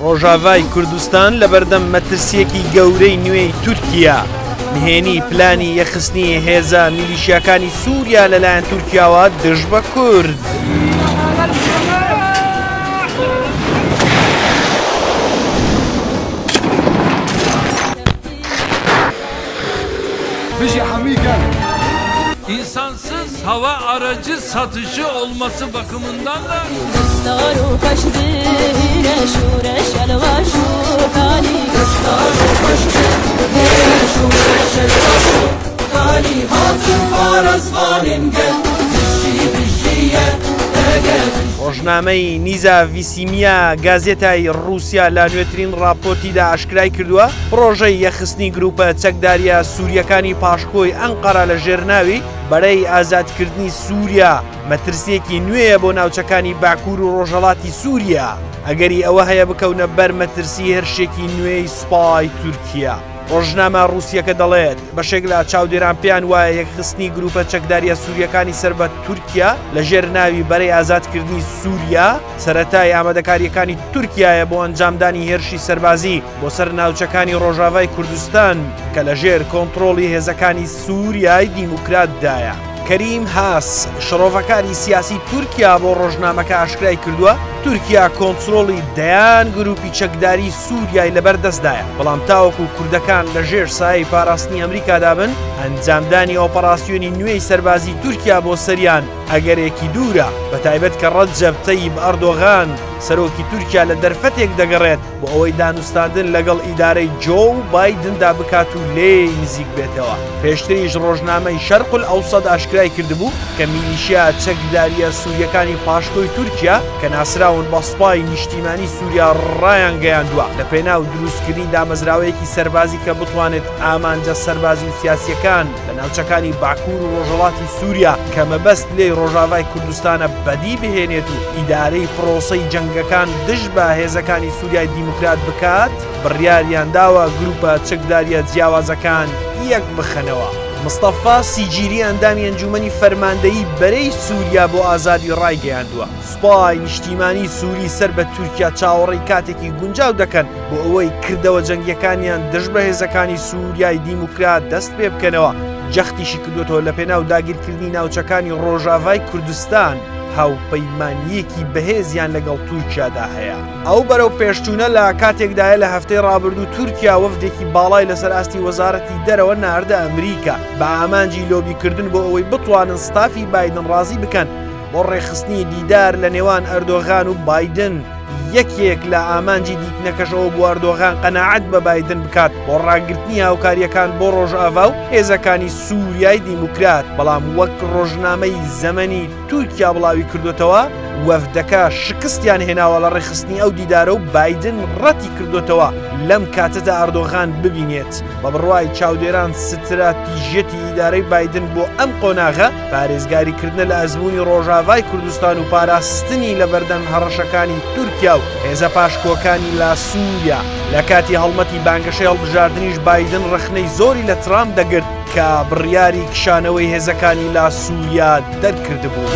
ڕۆژاڤای کوردستان لەبەردەم مەترسییەکی گەورەی نوێی تورکیا، نهێنی پلانی یەکخستنی هێزە میلیشیاکانی سووریا لەلایەن تورکیاوە دژ بە کورد. بژی حەمی گەل. İnsansız hava aracı satışı olması bakımından da ڕۆژنامەی نیزاڤیسیمیا گازێتای ڕووسیا لە نوێترین ڕاپۆرتیدا ئاشکرای کردووە، پڕۆژەی یەکخستنی گرووپە چەکدارییە سوورییەکانی پاشکۆی ئەنقەرە لە ژێر ناوی بەرەی ئازادکردنی سووریا مەترسییەکی نوێیە بۆ ناوچەکانی باکوور و ڕۆژهەڵاتی سووریا، ئەگەری ئەوە هەیە بکەونە بەر مەترسی هێرشێکی نوێی سوپای تورکیا. ڕۆژنامە ڕووسییەکە دەڵێت، بەشێک لە چاودێران پێیان وایە یەکخستنی گرووپە چەکدارییە سوورییەکانی سەر بە تورکیا لە ژێر ناوی بەرەی ئازادکردنی سووریا سەرەتای ئامادەکارییەکانی تورکیایە بۆ ئەنجامدانی هێرشی سەربازی بۆ سەر ناوچەکانی ڕۆژاڤای کوردستان کە لە ژێر کۆنتڕۆڵی هێزەکانی سووریای دیموکراتدایە. کەریم هاس، شڕۆڤەکاری سیاسی تورکیا بۆ ڕۆژنامەکە ئاشکرای کردووە، تورکیا کۆنترۆڵی دەیان گروپی چەکداری سووریای لەبەردەستدایە، بەڵام تاوەکو کوردەکان لەژێر سایەی پاراستنی ئەمریکادا بن، ئەنجامدانی ئۆپەراسیۆنی نوێی سەربازی تورکیا بۆ سەریان ئەگەرێکی دوورە، بەتایبەت کە ڕەجەب تەیب ئەردۆغان، سەرۆکی تورکیا لە دەرفەتێک دەگەڕێت بۆ ئەوەی دانوستاندن لەگەڵ ئیدارەی جۆو بایدندا بکات و لێی نزیک بێتەوە. پێشتریش ڕۆژنامەی شەرقولئەوسەت ئاشکرای کردبوو کە میلیشیا چەکدارییە سوورییەکانی پاشکۆی تورکیا کە ناسراون بە سوپای نیشتیمانی سووریا ڕایانگەیاندووە لە پێناو دروستکردنی دامەزراوەیەکی سەربازی کە بتوانێت ئامانجە سەربازی و سیاسییەکان لە ناوچەکانی باکوور و ڕۆژهەڵاتی سووریا کە مەبەست لێی ڕۆژاڤای کوردستانە بەدی بهێنێت و ئیدارەی پرۆسەی جەنگەکان دژ بە هێزەکانی سووریای دیموکرات بکات، بڕیاریان داوە گرووپە چەکدارییە جیاوازەکان یەک بخەنەوە. مستەفا سیجیری ئەندامی ئەنجوومەنی فەرماندەیی بەرەی سووریا بۆ ئازادی ڕایگەیاندووە، سوپای نیشتیمانی سووری سەر بە تورکیا چاوەڕێی کاتێکی گونجاو دەکەن بۆ ئەوەی کردەوە جەنگییەکانیان دژ بە هێزەکانی سووریای دیموکرات دەست پێ بکەنەوە، جەختیشی کردووەتەوە لەپێناو داگیرکردنی ناوچەکانی ڕۆژاڤای کوردستان هاوپەیمانییەکی بەهێزیان لەگەڵ تورکیادا هەیە. ئەو بەرەوپێشچوونە لە کاتێکدایە لە هەفتەی ڕابردوو تورکیا وەفدێکی باڵای لەسەر ئاستی وەزارەتی دەرەوە ناردە ئەمریکا بە ئامانجی لۆبیکردن بۆ ئەوەی بتوانن ستافی بایدن ڕازی بکەن بۆ ڕێکخستنی دیدار لە نێوان ئەردۆغان و بایدن، یەکێک لە ئامانجی دیتنەکەش ئەوە بوو ئەردۆغان قەناعەت بە بایدن بکات بۆ ڕاگرتنی هاوکارییەکان بۆ ڕۆژئاڤا و هێزەکانی سووریای دیموکرات، بەڵام وەک ڕۆژنامەی زەمەنی تورکیا بڵاوی کردووەتەوە، وەفدەکە شکستیان هێناوە لە ڕێکخستنی ئەو دیدارە و بایدن ڕەتی کردووەتەوە لەم کاتەدا ئەردۆغان ببینێت. بە بڕوای چاودێران ستراتیژیەتی ئیدارەی بایدن بۆ ئەم قۆناغە پارێزگاریکردنە لە ئەزموونی ڕۆژاڤای کوردستان و پاراستنی لە بەردەم هەڕەشەکانی تورکیا و هێزە پاشکۆکانی لە سووریا. لە کاتی هەڵمەتی بانگەشەی هەڵبژاردنیش بایدن ڕەخنەی زۆری لە ترامپ دەگرت کە بڕیاری کشانەوەی هێزەکانی لە سووریا دەرکردبوو.